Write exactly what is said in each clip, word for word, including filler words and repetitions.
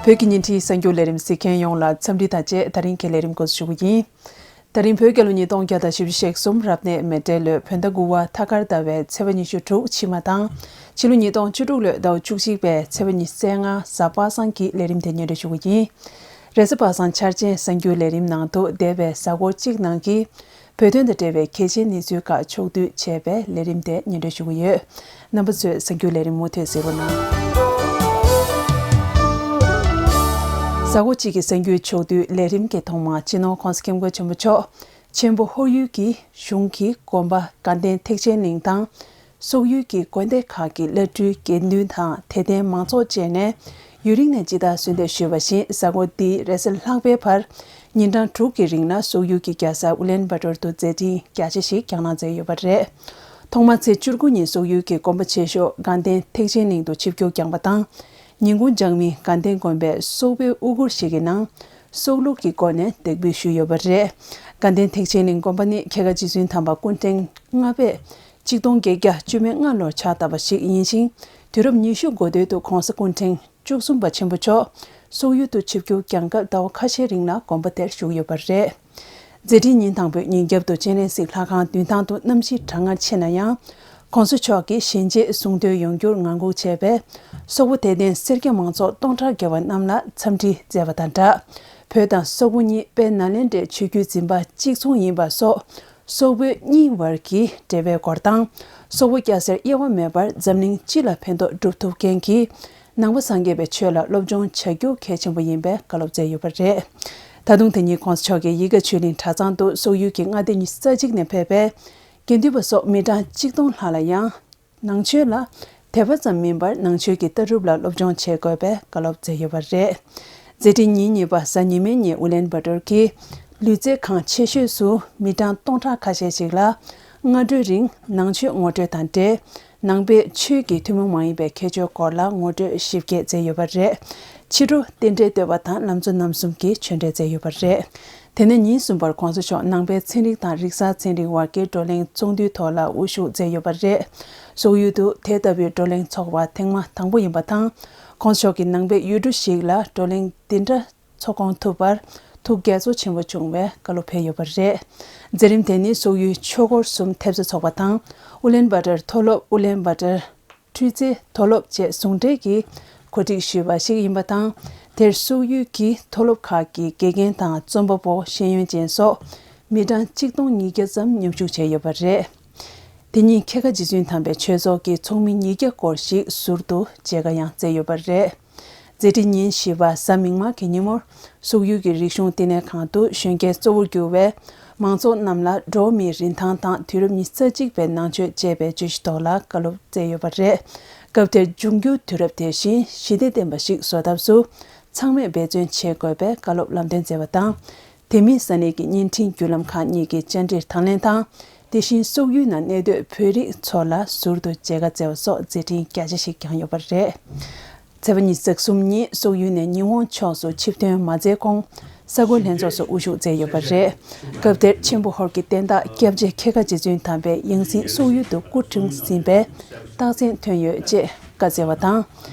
བོད་ཀྱི་ཉིན་ཁྲིའི་གསར་འགྱུར་ལས་རིམ་གཟིགས་མཁན་ཡོངས་ལ་འཚམས་འདྲི་དང་བཅས། ད་རིང་གི་ལས་རིམ་འགོ་འཛུགས་ཞུ་གི་ཡིན། ད་རིང་བོད་རྒྱལ་ལོ་ཉིས་སྟོང་བརྒྱ་དང་བཞི་བཅུ་ཞེ་གསུམ་རབ་གནས་མེ་སྤྲེལ་ལོའི་བོད་ཟླ་དགུ་པ་ཐ་སྐར་ཟླ་བའི་ཚེས་པ་ཉི་ཤུ་དྲུག་ཕྱི་མ་དང་། ཕྱི་ལོ་ཉིས་སྟོང་བཅུ་དྲུག་ལོའི་ཟླ་བ་བཅུ་གཅིག་པའི་ཚེས་པ་ཉི་ཤུ་རྩ་ལྔ་གཟའ་པ་སངས་ཀྱི་ལས་རིམ་དེ་སྙན་སྒྲོན་ཞུ་གི་ཡིན། རེས་གཟའ་པ་སངས་འཆར་ཅན་གསར་འགྱུར་ལས་རིམ་ནང་དུ་འདས་པའི་གཟའ་འཁོར་གཅིག་ནང་གི་བོད་དོན་དང་འབྲེལ་བའི་གལ་ཆེའི་གནས་ཚུལ་ཁག་ཕྱོགས་བསྡུས་བྱས་པའི་ལས་རིམ་དེ་སྙན་སྒྲོན་ཞུ་གི་ཡོད། རྣམ་པ་ཚོས་གསར་འགྱུར་ལས་རིམ་མུ་མཐུད་གཟིགས་རོགས་གནང་། གཟའ་འཁོར་གཅིག་གི་གསར་འགྱུར་ཕྱོགས་བསྡུས་ལས་རིམ་གྱི་ཐོག་མར་སྤྱི་ནོར་༸གོང་ས་༸སྐྱབས་མགོན་ཆེན་པོ་མཆོག་ཆེན་པོ་ཧོར་ཡུལ་གྱི་གཞུང་གི་དགོན་པ་དགའ་ལྡན་ཐེག་ཆེན་གླིང་དང་། སོག་ཡུལ་གྱི་དགོན་སྡེ་ཁག་གི་བླ་སྤྲུལ་དགེ་འདུན་དང་དད་ལྡན་མང་ཚོགས་བཅས་ནས་ཡུན་རིང་ནས་ཇི་ལྟར་གསོལ་འདེབས་ཞུས་པ་བཞིན། གཟའ་འཁོར་འདིའི་རེས་གཟའ་ལྷག་པའི་བར་ཉིན་གྲངས་དྲུག་གི་རིང་ལ་སོག་ཡུལ་གྱི་རྒྱལ་ས་ཨུ་ལན་བྷ་ཏོར་དུ་མཛད་འཕྲིན་རྒྱ་ཆེ་ཞིག་བསྐྱངས་གནང་མཛད་ཡོད་པ་རེད། ཐོག་མར་ཚེས་བཅུ་དགུ་ཉིན་སོག་ཡུལ་གྱི་དགོན་པ་ཆེ་ཤོས་དགའ་ལྡན་ཐེག་ཆེན་གླིང་དུ་ཆིབས་བསྒྱུར་བསྐྱངས་པ་དང་། ཉིན་གུང་འཇང་མི་དགའ་ལྡན་དགོན་པའི་སོག་པོའི་དབུ་གུར་ཞིག་གི་ནང་སོག་ལུགས་ཀྱི་སྒོ་ནས་འདེགས་འབུལ་ཞུས་ཡོད་པ་རེད། དགའ་ལྡན་ཐེག་ཆེན་གླིང་དགོན་པ་ནི་ཁྱེད་ཀ་རྗེ་བཙུན་དམ་པ་སྐུ་ཕྲེང་ལྔ་པས་གཅིག་སྟོང་བརྒྱད་བརྒྱ་བཅུ་མེད་ལྔ་ལོར་ཕྱག་བཏབ་པ་ཞིག་ཡིན་ཞིང་། དུས་རབས་ཉི་ཤུ་འགོ་སྟོད་དུ་༸གོང་ས་སྐུ་ཕྲེང་བཅུ་གསུམ་པ་ཆེན་པོ་མཆོག་སོག་ཡུལ་དུ་ཆིབས་བསྒྱུར་བསྐྱངས་སྐབས་ཟླ་བ་ཁ་ཤས་རིང་ལ་དགོན་པ་དེར་བཞུགས་ཡོད་པ་རེད། མཛད་འཕྲིན་ཉིན་དང་པོའི་ཉིན་རྒྱབ་ཏུ་སྤྱན་རས་གཟིགས་ལྷ་ཁང་མདུན་ཐང་དུ་གནམ་གཤིས་གྲང་ངར་ཆེ་ན་ཡང་། ༸གོང་ས་མཆོག་གིས་ཞལ་མཇལ་གསུང་ཐོས་ཡོང་རྒྱུར་ངང་སྒུག་བྱས་པས། སོག་པོ་དད་ལྡན་སེར་སྐྱ་མང་ཚོགས་སྟོང་ཕྲག་བརྒལ་བ་རྣམས་ལ་འཚམས་འདྲི་མཛད་པ་དང་སྦྲགས། བོད་དང་སོག་པོ་གཉིས་དཔལ་ནཱ་ལེནྡྲའི་ཆོས་བརྒྱུད་འཛིན་པ་གཅིག་མཚུངས་ཡིན་པ་སོགས། སོག་བོད་གཉིས་བར་གྱི་འབྲེལ་བའི་སྐོར་དང་། སོག་པོ་སྐྱ་སེར་དབྱེ་བ་མེད་པར་འཛམ་གླིང་སྤྱི་ལ་ཕན་ཐོགས་སྒྲུབ་ཐུབ་མཁན་གྱི་ནང་པ་སངས་རྒྱས་པའི་ཆོས་ལ་སློབ་སྦྱོང་བྱ་རྒྱུ་གལ་ཆེན་པོ་ཡིན་པའི་བཀའ་སློབ་སྩལ་ཡོད་པ་རེད། ད་དུང་དེ་ཉིན་༸གོང་ས་མཆོག་གིས་ཡིད་དགའ་ཆོས་གླིང་གྲྭ་ཚང་དུ་སོག་ཡུལ་གྱི་མངའ་སྡེ་ཉི་ཤུ་རྩ་གཅིག་ནས་ཕེབས་པའི་དགེ་འདུན་པ་སོགས་མི་གྲངས་གཅིག་སྟོང་ལྷག་ལ་ཡང་། ནང་ཆོས་ལ་དད་པ་ཙམ་མིན་པར་ནང་ཆོས་ཀྱི་ལྟ་གྲུབ་ལ་སློབ་སྦྱོང་བྱེད་དགོས་པའི་བཀའ་སློབ་སྩལ་ཡོད་པ་རེད། མཛད་འཕྲིན་ཉིན་གཉིས་པ་གཟའ་ཉི་མའི་ཉིན་ཨུ་ལན་བྷ་ཏོར་གྱི་ལུས་རྩལ་ཁང་ཆེ་ཤོས་སུ་མི་གྲངས་སྟོང་ཕྲག་ཁ་ཤས་ཤིག་ལ་སྔ་དྲོའི་རིང་ནང་ཆོས་ངོ་སྤྲོད་དང་འབྲེལ། ནང་པའི་ཆོས་ཀྱི་ཐུན་མོང་མ་ཡིན་པའི་ཁྱད་ཆོས་སྐོར་ལ་ངོ་སྤྲོད་ཞིབ་རྒྱས་མཛད་ཡོད་པ་རེད། ཕྱི་དྲོ་རྟེན་འབྲེལ་བསྟོད་པ་དང་ལམ་གཙོ་རྣམ་གསུམ་གྱི་ཆོས་འབྲེལ་མཛད་ཡོད་པ་རེད། དེ་ནས་ཉིན་གསུམ་པར་༸གོང་ས་མཆོག་ནང་པའི་ཚན་རིག་དང་རིག་གསར་ཚན་རིག་དབར་གྱི་བགྲོ་གླེང་ཚོགས་འདུའི་ཐོག་ལ་དབུ་བཞུགས་མཛད་ཡོད་པ་རེད། སོག་ཡུལ་དུ་དེ་ལྟ་བུའི་བགྲོ་གླེང་ཚོགས་པ་ཐེངས་མ་དང་པོ་ཡིན་པ་དང་། ༸གོང་ས་མཆོག་གིས་ནང་པའི་ཡུལ་གྲུ་ཞིག་ལ་བགྲོ་གླེང་འདི་འདྲ་ཚོགས་སྐོང་ཐུབ་པར་ཐུགས་དགྱེས་ཚོར་ཆེན་པོ་བྱུང་བའི་བཀའ་སློབ་ཕེབས་ཡོད་པ་རེད། མཛད་རིམ་དེ་ནི་སོག་ཡུལ་ཆོས་འཁོར་གསུམ་ཐེབས་རྩ་ཚོགས་པ་དང་། ཨུ་ལན་བྷ་ཏར་མཐོ་སློབ་ཨུ་ལན་བྷ་ཏར། འཕྲུལ་རྩལ་མཐོ་སློབ་བཅས་ཟུང་འབྲེལ་གྱིས་གོ་སྒྲིག་ཞུས་པ་ཞིག་ཡིན་པ་དང་། དེར་སོག་ཡུལ་གྱི་མཐོ་སློབ་ཁག་གི་དགེ་རྒན་དང་རྩོམ་པ་པོ་ཤེས་ཡོན་ཅན་སོགས་མི་གྲངས་གཅིག་སྟོང་ཉིས་བརྒྱ་ཙམ་མཉམ་ཞུགས་བྱས་ཡོད་པ་རེད། དེ་ཉིན་ཁྱེད་ཀ་རྗེ་བཙུན་དམ་པའི་ཆོས་ཚོགས་ཀྱི་ཚོགས་མི་ཉིས་བརྒྱ་སྐོར་ཞིག་ཟུར་དུ་མཇལ་ཁ་ཡང་བསྩལ་ཡོད་པ་རེད། མཛད་འཕྲིན་ཉིན་བཞི་པ་གཟའ་མིག་དམར་གྱི་ཉིན་མོར། སོག་ཡུལ་གྱི་རིག་གཞུང་བསྟི་གནས་ཁང་དུ་གཞོན་སྐྱེས་གཙོ་བོར་གྱུར་བའི་མང་ཚོགས་རྣམས་ལ་འགྲོ་བ་མིའི་རིན་ཐང་དང་དུས་རབས་ཉི་ཤུ་རྩ་གཅིག་པའི་ནང་ཆོས་ཅེས་པའི་བརྗོད་གཞི་ཐོག་ལ་བཀའ་སློབ་སྩལ་ཡོད་པ་རེད། སྐབས་དེར་འབྱུང་འགྱུར་དུས་རབས་དེ་བཞིན་ཞི་བདེ་ལྡན་པ་ཞིག་བཟོ་ཐབས་སུ་ཚང་མས་འབད་བརྩོན་བྱེད་དགོས་པའི་བཀའ་སློབ་ལམ་སྟོན་མཛད་པ་དང་། དེ་མིན་ས་གནས་ཀྱི་བརྙན་འཕྲིན་བརྒྱུད་ལམ་ཁག་གཉིས་ཀྱི་བཅར་འདྲིར་དང་ལེན་དང་། དེ་བཞིན་སོག་ཡུལ་ནང་གནས་སྡོད་བོད་རིགས་ཚོ་ལ་ཟུར་དུ་མཇལ་ཁ་བསྩལ་བ་སོགས་མཛད་འཕྲིན་རྒྱ་ཆེ་ཞིག་བསྐྱངས་ཡོད་པ་རེད། ཚེས་པ་ཉི་ཤུ་རྩ་གསུམ་ཉིན་སོག་ཡུལ་ནས་ཉི་ཧོང་ཕྱོགས་སུ་ཆིབས་ཐོན་མ་མཛད་གོང་། ས་གོ་ལྷན་ཚོགས་སུ་དབུ་བཞུགས་མཛད་ཡོད་པ་རེད། སྐབས་དེར་ཆེན་པོ་ཧོར་གྱི་བསྟན་བདག་སྐྱབས་རྗེ་ཁྱེད་ཀ་རྗེ་བཙུན་དམ་པས་ཡང་སྲིད་སོག་ཡུལ་དུ་སྐུ་འཁྲུངས་ཟིན་པའི་རྟགས་མཚན་ཐོན་ཡོད་ཅེས་བཀའ་སྩལ་བ་དང་།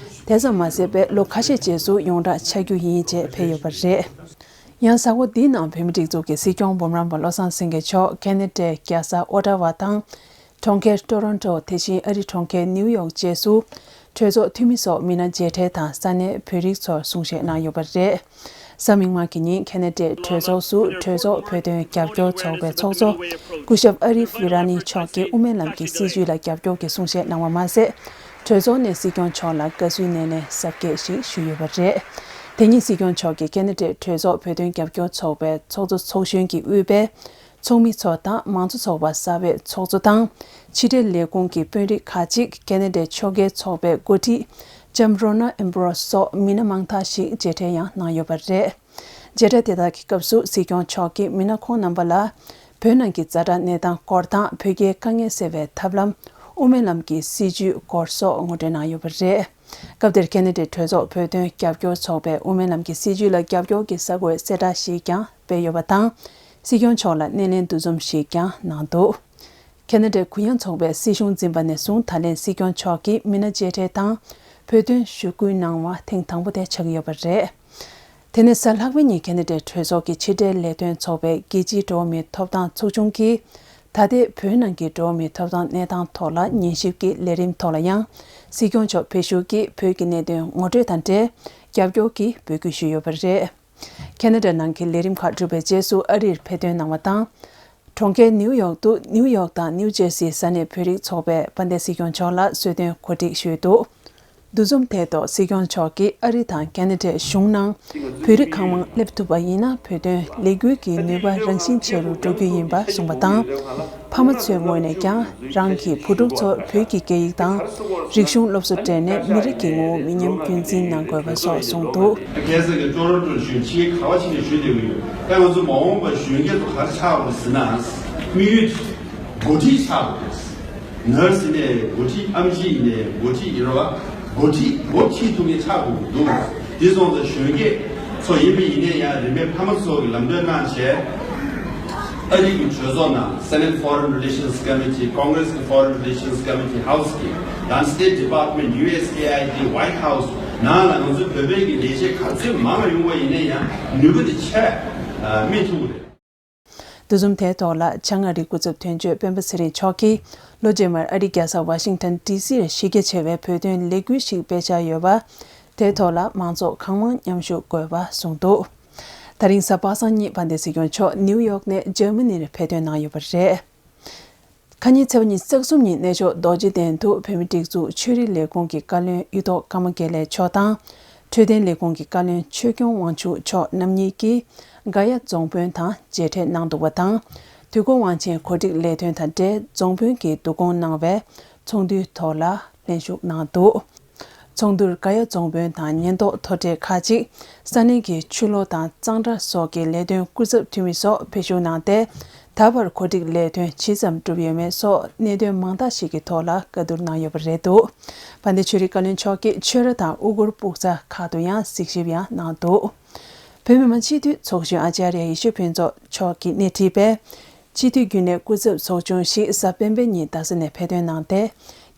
དེ་ཙམ་མ་ཟད་པའི་ལོ་ཁ་ཤས་རྗེས་སུ་ཡོངས་གྲགས་ཆགས་རྒྱུ་ཡིན་ཅེས་ཕེབས་ཡོད་པ་རེད། ཡང་གཟའ་འཁོར་འདིའི་ནང་བོད་མིའི་སྒྲིག་འཛུགས་ཀྱི་སྲིད་སྐྱོང་འབུམ་རམས་པ་བློ་བཟང་སེང་གེ་མཆོག་ཁེ་ན་ཌའི་རྒྱལ་ས་ཨོ་ཊ་ཝ་དང་། གྲོང་ཁྱེར་ཊོ་རོན་ཊོ། དེ་བཞིན་ཨ་རིའི་གྲོང་ཁྱེར་ནིའུ་ཡོག་བཅས་སུ་གྲོས་ཚོགས་འཐུས་མི་སོགས་མི་སྣ་མཇལ་འཕྲད་དང་ས་གནས་བོད་རིགས་ཚོར་གསུང་བཤད་གནང་ཡོད་པ་རེད། གཟའ་མིག་དམར་གྱི་ཉིན་ཁེ་ན་ཌའི་གྲོས་ཚོགས་སུ་གྲོས་ཚོགས་བོད་དོན་རྒྱབ་སྐྱོར་ཚོགས་པའི་ཚོགས་གཙོ་སྐུ་ཞབས་ཨ་རིཕ་ཝི་ར་ནི་མཆོག་གིས་དབུ་མའི་ལམ་གྱི་སྲིད་བྱུས་ལ་རྒྱབ་སྐྱོར་གྱི་གསུང་བཤད་གནང་བ་མ་ཟད། གྲོས་ཚོགས་ནས་སྲིད་སྐྱོང་མཆོག་ལ་དགའ་བསུའི་སྣེ་ལེན་གཟབ་རྒྱས་ཤིག་ཞུས་ཡོད་པ་རེད། དེ་ཉིན་སྲིད་སྐྱོང་མཆོག་གིས་ཁེ་ན་ཌའི་གྲོས་ཚོགས་བོད་དོན་རྒྱབ་སྐྱོར་ཚོགས་པའི་ཚོགས་གཙོ་ཚོགས་གཞོན་གྱིས་དབུས་པའི་ཚོགས་མི་ཚོ་དང་མང་གཙོ་ཚོགས་པ་གསར་པའི་ཚོགས་གཙོ་དང་། ཕྱི་འབྲེལ་ལས་ཁུངས་ཀྱི་དཔོན་རིགས་ཁག་ཅིག་ཁེ་ན་ཌའི་ཕྱོགས་འགལ་ཚོགས་པའི་འགོ་ཁྲིད་ལྕམ་རོ་ན་ཨེམ་བྷོ་རོ་སོགས་མི་སྣ་མང་དག་ཞིག་མཇལ་འཕྲད་ཡང་གནང་ཡོད་པ་རེད། མཇལ་འཕྲད་དེ་དག་གི་སྐབས་སུ་སྲིད་སྐྱོང་མཆོག་གིས་མི་སྣ་ཁོང་རྣམ་པ་ལ་བོད་ནང་གི་ཛ་དྲག་གནས་སྟངས་སྐོར་དང་བོད་རྒྱའི་དཀའ་ངལ་སེལ་བའི་ཐབས་ལམ། དབུ་མའི་ལམ་གྱི་སྲིད་བྱུས་སྐོར་སོགས་ངོ་སྤྲོད་གནང་ཡོད་པ་རེད། སྐབས་དེར་ཁེ་ན་ཌའི་གྲོས་ཚོགས་བོད་དོན་རྒྱབ་སྐྱོར་ཚོགས་པས་དབུ་མའི་ལམ་གྱི་སྲིད་བྱུས་ལ་རྒྱབ་སྐྱོར་གྱི་གསར་འགོད་གསལ་བསྒྲགས་ཤིག་ཀྱང་སྤེལ་ཡོད་པ་དང་། སྲིད་སྐྱོང་མཆོག་ལ་སྣེ་ལེན་འདུ་འཛོམས་ཤིག་ཀྱང་གནང་འདུག་ཁེ་ན་ཌའི་གུ་ཡངས་ཚོགས་པའི་སྲིད་གཞུང་འཛིན་པ་ནས་བཟུང་ད་ལན་སྲིད་སྐྱོང་མཆོག་གིས་མི་སྣ་མཇལ་འཕྲད་དང་བོད་དོན་ཞུ་སྐུལ་གནང་བ་ཐེངས་དང་པོ་དེ་ཆགས་ཀྱི་ཡོད་པ་རེད། དེ་ནས་གཟའ་ལྷག་པའི་ཉིན་ཁེ་ན་ཌའི་གྲོས་ཚོགས་ཀྱི་ཕྱི་འབྲེལ་ལས་དོན་ཚོགས་པའི་རྒྱལ་སྤྱིའི་འགྲོ་བ་མིའི་ཐོབ་ཐང་ཚོགས་ཆུང་གིས། ད་ལྟའི་བོད་ནང་གི་འགྲོ་བ་མིའི་ཐོབ་ཐང་གནས་སྟངས་ཐོག་ལ་ཉན་ཞིབ་ཀྱི་ལས་རིམ་ཐོག་ལ་ཡང་། སྲིད་སྐྱོང་མཆོག་བོད་བཞུགས་ཀྱིས་བོད་ཀྱི་གནད་དོན་ངོ་སྤྲོད་དང་འབྲེལ། རྒྱབ་སྐྱོར་གྱི་འབོད་སྐུལ་ཞུས་ཡོད་པ་རེད། ཁེ་ན་ཌ་ནང་གི་ལས་རིམ་ཁག་གྲུབ་པའི་རྗེས་སུ་ཨ་རིར་ཕེབས་ཐོན་གནང་བ་དང་། གྲོང་ཁྱེར་ནིའུ་ཡོག་ཏུ་ནིའུ་ཡོག་དང་ནིའུ་ཇེར་སིའི་ས་གནས་བོད་རིགས་ཚོགས་པས་དཔལ་ལྡན་སྲིད་སྐྱོང་མཆོག་ལ་གསོལ་སྟོན་གོ་སྒྲིག་ཞུས་འདུག་འདུ་འཛོམས་དེའི་ཐོག་སྲིད་སྐྱོང་མཆོག་གིས་ཨ་རི་དང་ཁེ་ན་ཌའི་གཞུང་ནང་བོད་རིགས་གང་མང་སླེབས་ཐུབ་པ་ཡིན་ན་བོད་དོན་ལས་འགུལ་གྱི་ནུས་པ་རང་བཞིན་ཆེ་རུ་འགྲོ་རྒྱུ་ཡིན་པ་གསུངས་པ་དང་། ཕ་མ་ཚོའི་ངོས་ནས་ཀྱང་རང་གི་བུ་ཕྲུག་ཚོར་བོད་ཀྱི་སྐད་ཡིག་དང་རིག་གཞུང་སློབ་གསོ་སྤྲད་ནས་མི་རིགས་ཀྱི་ངོ་བོ་མི་ཉམས་རྒྱུན་འཛིན་གནང་དགོས་པ་སོགས་གསུངས་འདུག་རྒྱལ་ས་གི་ཅོག་ར་ཀྲོའུ་ཞུ་ཆེས་ག་བ་ཕྱིན་ནས་ཞུ་བསྡད་ཀྱི་ཡོད། ད་ང་ཚོ་མ་འོངས་པ་གཞོན་སྐྱེས་ཚོ་ག་རེ་ཆགས་དགོས་ཟེར་ན། དམིགས་ཡུལ་འགོ་ཁྲིད་ཆགས་དགོས། ནར་སི་ནས་འགོ་ཁྲིད། ཨེམ་ཆི་ནས་འགོ་ཁྲིད་ཡིན་རོགས། འགོ་ཁྲིད་འགོ་ཁྲིད་ཐུབ་མཁན་ཆགས་དགོས་ཀྱི་འདུག་དེ་སོང་ཙང་གཞོན་སྐྱེས་ཚོ་ཡིན་པ་ཡིན་ནའི་ཡང་རིམ་པས་ཕ་མ་ཚོ་གི་ལམ་སྟོན་གནང་བྱས། ཨ་རི་གི་གྲོས་ཚོགས་ནང་Senate Foreign Relations Committee, Congress གི་Foreign Relations Committee, House གི་དང་State Department, ཡུ་ཨེས་ཨེ་ཨའི་ཌི, White House ནང་ལ་ང་ཚོ་བོད་པའི་གི་ལས་བྱེད་ག་ཚོད་མང་ཡོང་བ་ཡིན་ནའི་ཡང་ནུས་པ་དེ་ཆེ་སྨིན་ཐུབ་ཀྱི་རེད། འདུ་འཛོམས་དེའི་ཐོག་ལ་བྱང་ཨ་རིའི་སྐུ་ཚབ་དོན་གཅོད་སྤེན་པ་ཚེ་རིང་མཆོག་གིས་ལོ་རྗེས་མར་ཨ་རིའི་རྒྱལ་ས་ཝ་ཤིང་ཊོན་ཌི་སིར་གཞི་རྒྱ་ཆེ་བའི་བོད་དོན་ལས་འགུལ་ཞིག་སྤེལ་འཆར་ཡོད་པ། དེའི་ཐོག་ལ་མང་ཚོགས་གང་མང་མཉམ་ཞུགས་དགོས་པ་གསུངས་འདུག་དེ་རིང་གཟའ་པ་སངས་ཉིན་དཔལ་ལྡན་སྲིད་སྐྱོང་མཆོག་ནིའུ་ཡོག་ནས་འཇར་མ་ནིར་ཕེབས་ཐོན་གནང་ཡོད་པ་རེད། ཁ་ཉིན་ཚེས་པ་ཉི་ཤུ་རྩ་གསུམ་ཉིན་གནས་མཆོག་རྡོ་རྗེ་གདན་དུ་བོད་མིའི་སྒྲིག་འཛུགས་ཆོས་རིག་ལས་ཁུངས་ཀྱི་བཀའ་བློན་གཡུ་ཐོག་ཀརྨ་དགེ་ལེགས་མཆོག་དང་། འཕྲོད་བསྟེན་ལས་ཁུངས་ཀྱི་བཀའ་བློན་ཆོས་སྐྱོང་དབང་ཕྱུག་མཆོག་རྣམ་གཉིས་ཀྱིས་དགའ་ཡ་རྫོང་དཔོན་དང་མཇལ་འཕྲད་གནང་འདུག་པ་དང་། དུས་འཁོར་དབང་ཆེན་གོ་སྒྲིག་ལས་དོན་དང་འབྲེལ་རྫོང་དཔོན་གྱིས་བསྡུ་སྐོང་གནང་བའི་ཚོགས་འདུའི་ཐོག་ལ་ལྷན་ཞུགས་གནང་འདུག་ཚོགས་འདུར་དགའ་ཡ་རྫོང་དཔོན་དང་ཉེན་རྟོག་མཐོ་གྲས་ཁག་ཅིག་ས་གནས་ཀྱི་ཆུ་གློག་དང་གཙང་སྦྲ་སོགས་ཀྱི་ལས་དོན་སྐུ་ཚབ་འཐུས་མི་སོགས་ཕེབས་ཞུགས་གནང་སྟེ། ད་བར་གོ་སྒྲིག་ལས་དོན་ཇི་ཙམ་བསྒྲུབས་ཡོད་མེད་སོགས་གནད་དོན་མང་དག་ཞིག་གི་ཐོག་ལ་བཀའ་བསྡུར་གནང་ཡོད་པ་རེད་འདུག་དཔལ་ལྡན་ཆོས་རིག་བཀའ་བློན་མཆོག་གིས་ཆོས་ར་དང་དབུ་གུར་སྤུག་ཚ་ཁག་ཏུ་ཡང་གཟིགས་ཞིབ་ཡང་གནང་འདུག་བོད་མི་མང་སྤྱི་འཐུས་ཚོགས་གཞོན་ཨཅཱརྱ་ཡེ་ཤེས་ཕུན་ཚོགས་མཆོག་གིས་སྣེ་ཁྲིད་པའི་སྤྱི་འཐུས་རྒྱུན་ལས་སྐུ་ཚབ་ཚོགས་ཆུང་ཞིག་གཟའ་སྤེན་པའི་ཉིན་རྡ་ས་ནས་ཕེབས་ཐོན་གནང་སྟེ།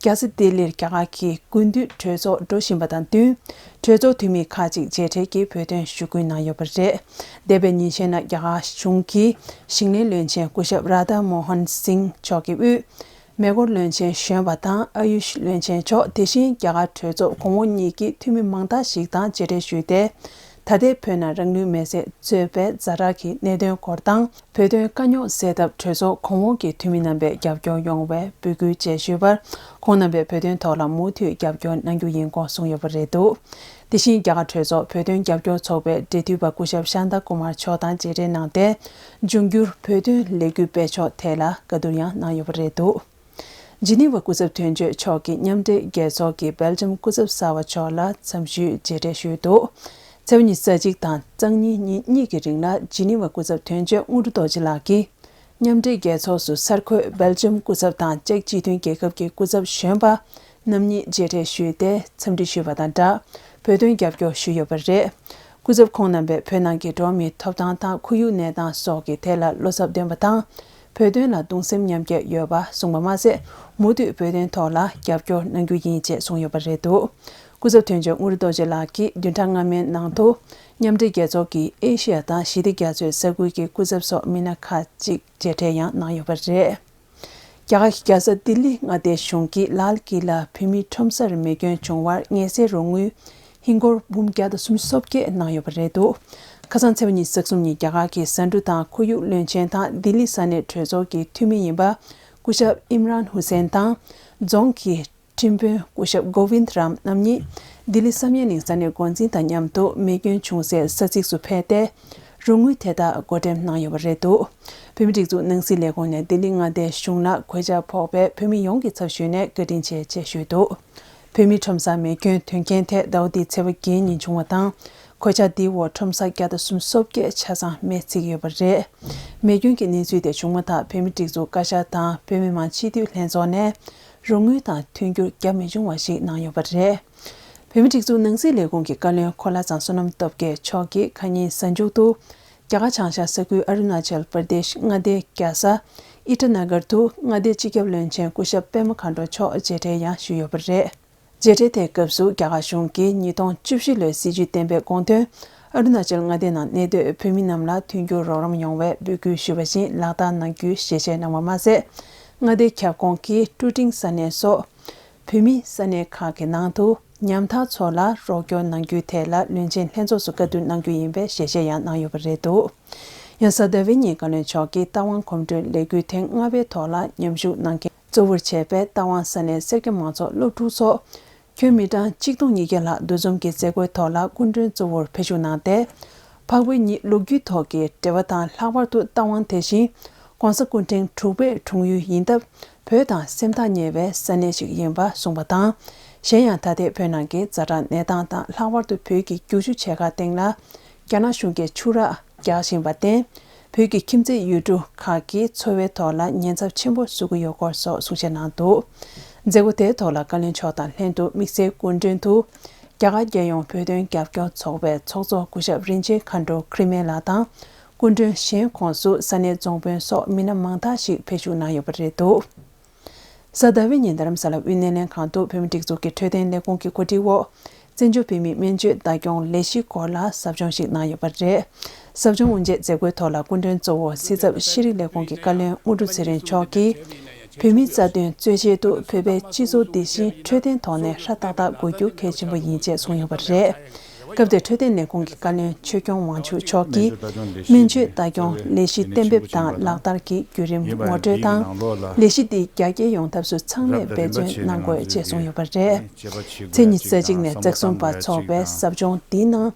རྒྱལ་ས་ལྡི་ལིར་རྒྱ་གར་གྱི་དགུན་དུས་གྲོས་ཚོགས་འགྲོ་བཞིན་པ་དང་བསྟུན། གྲོས་ཚོགས་འཐུས་མི་ཁག་ཅིག་མཇལ་འཕྲད་ཀྱིས་བོད་དོན་ཞུ་སྐུལ་གནང་ཡོད་པ་རེད། འདས་པའི་ཉིན་ཤས་ནང་རྒྱ་གར་གཞུང་གི་ཞིང་ལས་བློན་ཆེན་སྐུ་ཞབས་རཱ་དཱ་མོ་ཧན་སིང་མཆོག་གི་དབུས། མེ་འཁོར་བློན་ཆེན་གཞོན་པ་དང་ཨ་ཡུཤ་བློན་ཆེན་མཆོག་དེ་བཞིན་རྒྱ་གར་གྲོས་ཚོགས་གོང་འོག་གཉིས་ཀྱི་འཐུས་མི་མང་དག་ཞིག་དང་མཇལ་འཕྲད་ཞུས་ཏེ། ད་ལྟའི་བོད་ནང་རང་ལུས་མེར་སྲེག་གཙོས་པའི་ཛ་དྲག་གི་གནད་དོན་སྐོར་དང་། བོད་དོན་དཀའ་རྙོག་སེལ་ཐབས་གྲོས་ཚོགས་གོང་འོག་གི་འཐུས་མི་རྣམ་པས་རྒྱབ་སྐྱོར་ཡོང་བའི་འབོད་སྐུལ་བཅས་ཞུས་པར། ཁོང་རྣམ་པས་བོད་དོན་ཐོག་ལ་མུ་མཐུད་རྒྱབ་སྐྱོར་གནང་རྒྱུ་ཡིན་སྐོར་གསུངས་ཡོད་པ་རེད་འདུག་དེ་བཞིན་རྒྱ་གར་གྲོས་ཚོགས་བོད་དོན་རྒྱབ་སྐྱོར་ཚོགས་པའི་འབྲེལ་མཐུད་པ་སྐུ་ཞབས་ཤཱན་ཏཱ་ཀུ་མར་མཆོག་དང་མཇལ་འཕྲད་གནང་སྟེ། འབྱུང་འགྱུར་བོད་དོན་ལས་འགུལ་སྤེལ་ཕྱོགས་ཐད་ལ་བཀའ་བསྡུར་ཡང་གནང་ཡོད་པ་རེད་འདུག་ཇི་ནི་ཝ་སྐུ་ཚབ་དོན་གཅོད་མཆོག་གིས་མཉམ་འབྲེལ་རྒྱལ་ཚོགས་ཀྱི་སྦེལ་ཇམ་སྐུ་ཚབ་གསར་པ་མཆོག་ལ་འཚམས་ཞུའི་མཇལ་འཕྲད་ཞུས་འདུག་ཚེས་པ་ཉི་ཤུ་རྩ་གཅིག་དང་གཙང་ཉིན་ཉིན་གཉིས་ཀྱི་རིང་ལ་ཇི་ནི་ཝ་སྐུ་ཚབ་དོན་གཅོད་དངོས་གྲུབ་རྡོ་རྗེ་ལགས་ཀྱིས། མཉམ་འབྲེལ་རྒྱལ་ཚོགས་སུ་སར་འཁོད་སྦེལ་ཇམ་སྐུ་ཚབ་དང་ཅེཀ་སྤྱི་མཐུན་རྒྱལ་ཁབ་ཀྱི་སྐུ་ཚབ་གཞོན་པ་རྣམ་གཉིས་མཇལ་འཕྲད་ཞུས་ཏེ་འཚམས་འདྲི་ཞུས་པ་དང་སྦྲགས། བོད་དོན་རྒྱབ་སྐྱོར་ཞུས་ཡོད་པ་རེད། སྐུ་ཚབ་ཁོང་རྣམ་པས་བོད་ནང་གི་འགྲོ་བ་མིའི་ཐོབ་ཐང་དང་ཁོར་ཡུག་གནས་སྟངས་སོགས་ཀྱི་ཐད་ལ་བློ་འཚབ་འདོན་པ་དང་། བོད་དོན་ལ་གདུང་སེམས་མཉམ་སྐྱེད་ཡོད་པ་གསུངས་པ་མ་ཟད། མུ་མཐུད་བོད་དོན་ཐོག་ལ་རྒྱབ་སྐྱོར་གནང་རྒྱུ་ཡིན་ཅེས་གསུངས་ཡོད་པ་རེད་འདུག་སྐུ་ཚབ་དོན་གཅོད་དངོས་གྲུབ་རྡོ་རྗེ་ལགས་ཀྱིས་བདུན་ཕྲག་སྔ་མའི་ནང་དུ། མཉམ་འབྲེལ་རྒྱལ་ཚོགས་ཀྱི་ཨེ་ཤི་ཡ་དང་ཞི་བདེ་རྒྱ་མཚོའི་ས་ཁུལ་གྱི་སྐུ་ཚབ་སོགས་མི་སྣ་ཁག་ཅིག་མཇལ་འཕྲད་ཡང་གནང་ཡོད་པ་རེད། རྒྱ་གར་གྱི་རྒྱལ་ས་ལྡི་ལི་མངའ་སྡེའི་གཞུང་གིས་ལཱལ་ཀི་ལ་བོད་མིའི་ཁྲོམ་སར་མེ་སྐྱོན་བྱུང་བར་ངལ་སེལ་རོགས་དངུལ་ཧིན་སྒོར་འབུམ་བརྒྱ་དང་སུམ་ཅུ་སོ་བརྒྱད་གནང་ཡོད་པ་རེད་འདུག་ཁ་སང་ཚེས་པ་ཉི་ཤུ་རྩ་གསུམ་ཉིན་རྒྱ་གར་གྱི་ཟ་འབྲུ་དང་ཁོར་ཡུག་བློན་ཆེན་དང་ལྡི་ལི་ས་གནས་གྲོས་ཚོགས་ཀྱི་འཐུས་མི་ཡིན་པ་སྐུ་ཞབས་ཨིམ་རཱན་ཧུ་སེན་དང་རྫོང་གི་ཁྲིམས་དཔོན་སྐུ་ཞབས་གོ་བིན་རམ་རྣམ་གཉིས་ལྡི་ལི་བསམ་ཡས་གླིང་ས་གནས་འགོ་འཛིན་དང་མཉམ་དུ་མེ་སྐྱོན་བྱུང་སའི་ས་ཚིགས་སུ་ཕེབས་ཏེ། རོགས་དངུལ་དེ་དག་བགོ་འགྲེམས་གནང་ཡོད་པ་རེད་འདུག་བོད་མིའི་སྒྲིག་འཛུགས་ནང་སྲིད་ལས་ཁུངས་ནས་ལྡི་ལི་མངའ་སྡེའི་གཞུང་ལ་གོད་ཆག་ཕོག་པའི་བོད་མི་ཡོངས་ཀྱི་ཚབ་ཞུས་ནས་བཀའ་དྲིན་ཆེ་ཅེས་ཞུས་འདུག་བོད་མིའི་ཁྲོམ་སར་མེ་སྐྱོན་ཐོན་རྐྱེན་ཐད་ཟླ་བ་འདིའི་ཚེས་པ་བརྒྱད་ཉིན་བྱུང་བ་དང་། གོད་ཆག་འདིའི་འོག་ཁྲོམ་སར་བརྒྱ་དང་སུམ་ཅུ་སོ་བརྒྱད་ཆ་ཚང་མེ་ཚིག་ཡོད་པ་རེད། མེ་སྐྱོན་གྱི་གནས་ཚུལ་དེ་བྱུང་མ་ཐག་བོད་མིའི་སྒྲིག་འཛུགས་བཀའ་ཤག་དང་བོད་མི་མང་སྤྱི་འཐུས་ལྷན་ཚོགས་ནས་རོགས་དངུལ་དང་མཐུན་འགྱུར་རྒྱ་མི་འབྱུང་བ་ཞིག་གནང་ཡོད་པ་རེད། བོད་མིའི་སྒྲིག་འཛུགས་ནང་སྲིད་ལས་ཁུངས་ཀྱི་བཀའ་བློན་འཁོར་ལྷ་ཚང་བསོད་ནམས་སྟོབས་རྒྱས་མཆོག་གིས་ཁ་ཉིན་གཟའ་མཇུག་ཏུ། རྒྱ་གར་བྱང་ཤར་ས་ཁུལ་ཨ་རུ་ན་ཅལ་པར་དེཤ་མངའ་སྡེའི་རྒྱལ་ས་ཨི་ཊ་ན་གར་དུ་མངའ་སྡེའི་སྤྱི་ཁྱབ་བློན་ཆེན་སྐུ་ཞབས་པད་མ་མཁའ་འགྲོ་མཆོག་མཇལ་འཕྲད་ཡང་ཞུས་ཡོད་པ་རེད། མཇལ་འཕྲད་དེའི་སྐབས་སུ་རྒྱ་གར་གཞུང་གིས་ཉིས་སྟོང་བཅུ་བཞི་ལོའི་སྲིད་བྱུས་གཏན་འབེབས་དགོངས་དོན་ ཨ་རུ་ན་ཅལ་མངའ་སྡེ་ནང་གནས་སྡོད་བོད་མི་རྣམས་ལ་མཐུན་འགྱུར་རོགས་རམ་ཡོང་བའི་འབོད་སྐུལ་ཞུས་པ་བཞིན་ལག་བསྟར་གནང་རྒྱུའི་ཞལ་བཞེས་གནང་བ་མ་ཟད། མངའ་སྡེའི་ཁྱབ་ཁོངས་ཀྱི་ཀྲུ་ཀྲིང་ས་གནས་སོགས་བོད་མིའི་ས་གནས་ཁག་གི་ནང་དུ་ཉམ་ཐག་ཚོ་ལ་རོགས་སྐྱོར་གནང་རྒྱུའི་ཐད་ལ་བློན་ཆེན་ལྷན་ཚོགས་སུ་བཀའ་བསྡུར་གནང་རྒྱུ་ཡིན་པའི་ཞལ་བཞེས་ཡང་གནང་ཡོད་པ་རེད་འདུག་ཡང་གཟའ་ཟླ་བའི་ཉིན་བཀའ་བློན་མཆོག་གིས་རྟ་དབང་གོམ་བགྲོད་ལས་འགུལ་ཐེངས་ལྔ་པའི་ཐོག་ལ་མཉམ་ཞུགས་གནང་མཁན་གཙོ་བོར་བྱས་པའི་རྟ་དབང་ས་གནས་སེར་སྐྱ་མང་ཚོགས་སློབ་ཕྲུག་སོགས། ཁྱོན་མི་གྲངས་གཅིག་སྟོང་ཉིས་བརྒྱ་ལྷག་འདུ་འཛོམས་ཀྱི་མཛད་སྒོའི་ཐོག་ལ་སྐུ་མགྲོན་གཙོ་བོར་ཕེབས་བཞུགས་གནང་སྟེ། འཕགས་བོད་གཉིས་ལོ་རྒྱུས་ཐོག་གི་འབྲེལ་བ་དང་ལྷག་པར་དུ་རྟ་དབང་དེ་བཞིན་༸གོང་ས་སྐུ་ཕྲེང་དྲུག་པའི་འཁྲུངས་ཡུལ་ཡིན་སྟབས་བོད་དང་སེམས་ཐག་ཉེ་བའི་ས་གནས་ཤིག་ཡིན་པ་གསུངས་པ་དང་། གཞན་ཡང་ད་ལྟའི་བོད་ནང་གི་ཛ་དྲག་གནས་སྟངས་དང་ལྷག་པར་དུ་བོད་ཀྱི་རྒྱུག་ཆུ་ཆེ་ཁག་སྟེང་ལ་རྒྱ་ནག་གཞུང་གིས་ཆུ་རགས་རྒྱག་བཞིན་པར་བརྟེན། བོད་ཀྱི་ཁྱིམ་མཚེས་ཡུལ་གྲུ་ཁག་གི་འཚོ་བའི་ཐོག་ལ་ཉེན་ཚབས་ཆེན་པོ་བཟོ་གི་ཡོད་སྐོར་སོགས་གསུང་བཤད་གནང་འདུག་མཛད་སྒོ་དེའི་ཐོག་ལ་བཀའ་བློན་མཆོག་དང་ལྷན་དུ་དམིགས་བསལ་སྐུ་མགྲོན་དུ། རྒྱ་གར་རྒྱལ་ཡོངས་བོད་དོན་རྒྱབ་སྐྱོར་ཚོགས་པའི་ཚོགས་གཙོ་སྐུ་ཞབས་རིན་ཆེན་མཁའ་འགྲོ་ཁྲི་སྨན་ལགས་དང་། སྐུ་མགྲོན་གཞན་ཁོངས་སུ་ས་གནས་རྫོང་དཔོན་སོགས་མི་སྣ་མང་དག་ཞིག་ཕེབས་བཞུགས་གནང་ཡོད་པ་རེད་འདུག་གཟའ་ཟླ་བའི་ཉིན་རྡ་རམ་ས་ལ་དབུས་སྣེ་ལེན་ཁང་དུ་བོད་མིའི་སྒྲིག་འཛུགས་ཀྱི་འཕྲོད་བསྟེན་ལས་ཁུངས་ཀྱི་གོ་སྒྲིག་འོག་བཙན་བྱོལ་བོད་མིའི་སྨན་བཅོས་བདག་སྐྱོང་ལས་གཞི་སྐོར་ལ་ཟབ་སྦྱོང་ཞིག་གནང་ཡོད་པ་རེད། ཟབ་སྦྱོང་དབུ་འབྱེད་མཛད་སྒོའི་ཐོག་ལ་སྐུ་མགྲོན་གཙོ་བོ་སྲིད་ཚབ་ཤེས་རིག་ལས་ཁུངས་ཀྱི་བཀའ་བློན་དངོས་གྲུབ་ཚེ་རིང་མཆོག་གིས། བོད་མིའི་རྩ་དོན་རྩོད་ཆེད་དུ་བོད་པའི་སྤྱི་ཚོགས་འདི་བཞིན་འཕྲོད་བསྟེན་ཐོག་ནས་ཧྲ་ཏག་ཏག་དགོས་རྒྱུ་གལ་ཆེན་པོ་ཡིན་ཅེས་གསུངས་ཡོད་པ་རེད། སྐབས་དེར་འཕྲོད་བསྟེན་ལས་ཁུངས་ཀྱི་བཀའ་བློན་ཆོས་སྐྱོང་དབང་ཕྱུག་མཆོག་གིས། སྨན་བཅོས་ལྟ་སྐྱོང་ལས་གཞི་གཏན་འབེབས་དང་ལག་བསྟར་གྱི་བརྒྱུད་རིམ་ངོ་སྤྲོད་དང་། ལས་གཞི་འདི་རྒྱ་སྐྱེད་ཡོང་ཐབས་སུ་ཚང་མས་འབད་བརྩོན་གནང་དགོས་ཅེས་གསུངས་ཡོད་པ་རེད། མཚན་ཉིན་གཅིག་ནས་རྩ་གསུམ་བར་འཚོགས་པའི་ཟབ་སྦྱོང་འདིའི་ནང་།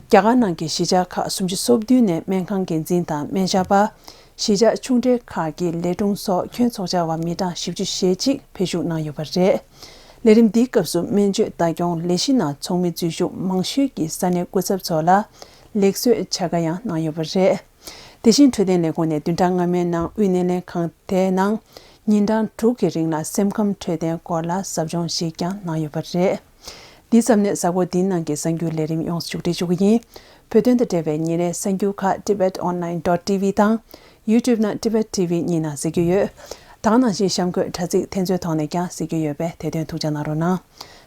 རྒྱ་གར་ནང་གི་གཞིས་ཆགས་ཁག་སུམ་ཅུ་སོ་བདུན་ནས་སྨན་ཁང་འགན་འཛིན་དང་སྨན་ཞབས་པ། གཞིས་ཆགས་ཆུང་གྲས་ཁག་གི་ལས་དྲུང་སོགས་ཁྱོན་ཚོགས་བཅར་བ་མི་གྲངས་བཞི་བཅུ་ཞེ་གཅིག་ཕེབས་ཞུགས་གནང་ཡོད་པ་རེད། ལས་རིམ་འདིའི་སྐབས་སུ་སྨན་བཅོས་ལྟ་སྐྱོང་ལས་གཞི་ནང་ཚོགས་མི་འཛུལ་ཞུགས་མང་ཤོས་ཀྱི་ས་གནས་སྐུ་ཚབ་ཚོ་ལ་ལེགས་གསོལ་བྱ་དགའ་ཡང་གནང་ཡོད་པ་རེད། དེ་བཞིན་འཕྲོད་བསྟེན་ལས་ཁུངས་ནས་བདུན་ཕྲག་སྔ་མའི་ནང་དབུས་སྣེ་ལེན་ཁང་དེའི་ནང་ཉིན་གྲངས་དྲུག་གི་རིང་ལ་སེམས་ཁམས་འཕྲོད་བསྟེན་སྐོར་ལ་ཟབ་སྦྱོང་ཞིག་ཀྱང་གནང་ཡོད་པ་རེད། འདིའི་མཚམས་ནས་གཟའ་འཁོར་འདིའི་ནང་གི་གསར་འགྱུར་ལས་རིམ་ཡོངས་སུ་མཇུག་སྒྲིལ་ཞུ་གི་ཡིན། བོད་དོན་དང་འབྲེལ་བའི་ཉིན་རེའི་གསར་འགྱུར་ཁག་tibet online dot tv དང་YouTube ནང་Tibet TV གཉིས་ནང་གཟིགས་རྒྱུ་ཡོད། ད་ག་ནང་བཞིན་གཤམ་འཁོད་དྲ་ཚིགས་དེ་ཚོའི་ཐོག་ནས་ཀྱང་གཟིགས་རྒྱུ་ཡོད་པས་དེ་དོན་ཐུགས་འཇགས་གནང་རོགས་གནང་།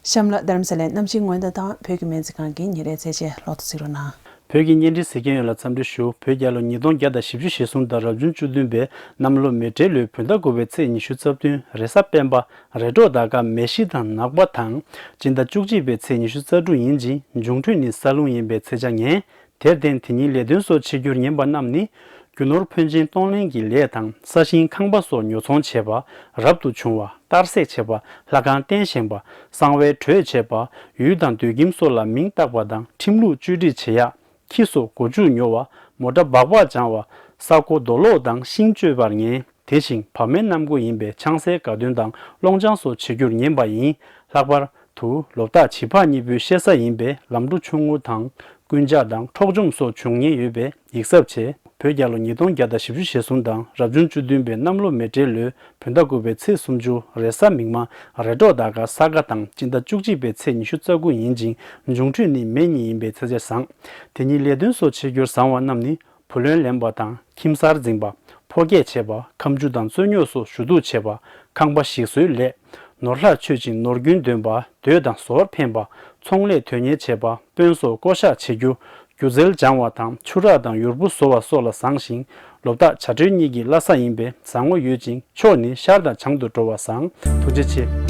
གཤམ་ལ་རྡ་རམ་ས་ལའི་གནམ་གཤིས་སྔོན་བརྡ་དང་བོད་ཀྱི་སྨན་རྩིས་ཁང་གི་ཉིན་རེའི་ཚེས་ཆེན་ལོག་ཏུ་གཟིགས་རོགས་གནང་། བོད་ཀྱི་བརྙན་འཕྲིན་གཟིགས་མཁན་ཡོངས་ལ་འཚམས་འདྲི་ཞུ། བོད་རྒྱལ་ལོ་ཉིས་སྟོང་བརྒྱ་དང་བཞི་བཅུ་ཞེ་གསུམ་དང་རབ་བྱུང་བཅུ་བདུན་པའི་གནམ་ལོ་མེ་སྤྲེལ་ལོའི་བོད་ཟླ་དགུ་པའི་ཚེས་ཉི་ཤུ་རྩ་བདུན་རེས་གཟའ་སྤེན་པ། རེ་གྲོགས་ཟླ་སྐར་མེ་བཞི་དང་ནག་པ་དང་། སྤྱི་ཟླ་བཅུ་གཅིག་པའི་ཚེས་ཉི་ཤུ་རྩ་དྲུག་ཡིན་ཅིང་འབྱུང་འཕྲོད་ནི་ས་རླུང་ཡིན་པའི་ཚེས་ཆ་ངན། དེར་བརྟེན་དེ་ཉིན་ལས་དོན་སོགས་བྱེད་རྒྱུར་ཉན་པ་རྣམས་ནི། རྒྱུ་ནོར་ཕོན་ཆེན་གཏོང་ལེན་གྱི་ལས་དང་ས་ཞིང་ཁང་པ་སོགས་ཉོ་ཚོང་བྱེད་པ། རབ་ཏུ་བྱུང་བ། གཏར་སྲེག་བྱེད་པ། ལྷ་ཁང་རྟེན་བཞེངས་པ། གསང་བའི་གྲོས་བྱེད་པ། ཡུལ་དང་སྡོད་ཁྱིམ་སོགས་ལ་མིང་བཏགས་པ་དང་ཁྲིམས་ལུགས་བཅོས་སྒྲིག་བྱེད་ཡག་ཁྱི་སོགས་སྒོ་ཕྱུགས་ཉོ་བ། མོ་ཊ་སྦག་སྦག་སྦྱང་བ། ས་རྐོ་རྡོ་སློག་དང་ཤིང་གཅོད་པར་ཉན། དེ་བཞིན་བབ་མེད་གནམ་སྒོ་ཡིན་པས་ཆང་སའི་དགའ་སྟོན་དང་སློང་ཆང་སོགས་བྱེད་རྒྱུར་ཉན་པ་ཡིན། ལྷག་པར་དུ་ལོ་རྟགས་བྱི་ཕག་གཉིས་པོའི་ཤེ་ས་ཡིན་པས་ལམ་འགྲོ་ཆུང་ངུ་དང་རྐུན་ཇག་དང་འཕྲོག་བཅོམ་སོགས་འབྱུང་ཉེན་ཡོད་པས་ཡིག་གཟབ་བྱས། བོད་རྒྱལ་ལོ་ཉིས་སྟོང་བརྒྱ་དང་བཞི་བཅུ་ཞེ་གསུམ་དང་རབ་བྱུང་བཅུ་བདུན་པའི་གནམ་ལོ་མེ་སྤྲེལ་ལོའི་བོད་ཟླ་དགུ་པའི་ཚེས་སུམ་ཅུ་རེས་གཟའ་མིག་དམར་རེ་གྲོགས་ཟླ་སྐར་ས་ག་དང་སྤྱི་ཟླ་བཅུ་གཅིག་པའི་ཚེས་ཉི་ཤུ་རྩ་དགུ་ཡིན་ཅིང་འབྱུང་འཕྲོད་ནི་མེ་གཉིས་ཡིན་པའི་ཚེས་ཆ་བཟང་། དེ་ཉིན་ལས་དོན་སོགས་བྱེད་རྒྱུར་བཟང་བ་རྣམས་ནི། བུ་ལོན་ལེན་པ་དང་ཁྱིམ་གསར་འཛིན་པ། ཕོ་སྐྱེས་བྱེད་པ། ཁ་མཆུ་དང་རྩོད་རྙོག་སོགས་ཞུ་གཏུག་བྱེད་པ། ཁང་པ་ཞིག་བཟོའི་ལས། ནོར་ལྷག་ཆོད་ཅིང་ནོར་རྒྱུན་འདོན་པ། སྡོད་དང་ཟོར་འཕེན་པ། ཚོང་ལས་དོན་གཉེར་བྱེད་པ། དཔོན་སོགས་བསྐོ་གཞག་བྱེད་རྒྱུ། སྒྱུ་རྩལ་སྦྱང་བ་དང་ཆུ་རགས་དང་ཡུར་བུ་བཟོ་བ་སོགས་ལ་བཟང་ཞིང་། ལོ་རྟགས་བྱ་སྤྲེལ་གཉིས་ཀྱི་བླ་གཟའ་ཡིན་པས་བཟང་ངོ་ཡོད་ཅིང་ཕྱོགས་ནི་ཤར་དང་བྱང་དུ་འགྲོ་བ་བཟང་། ཐུགས་རྗེ་ཆེ།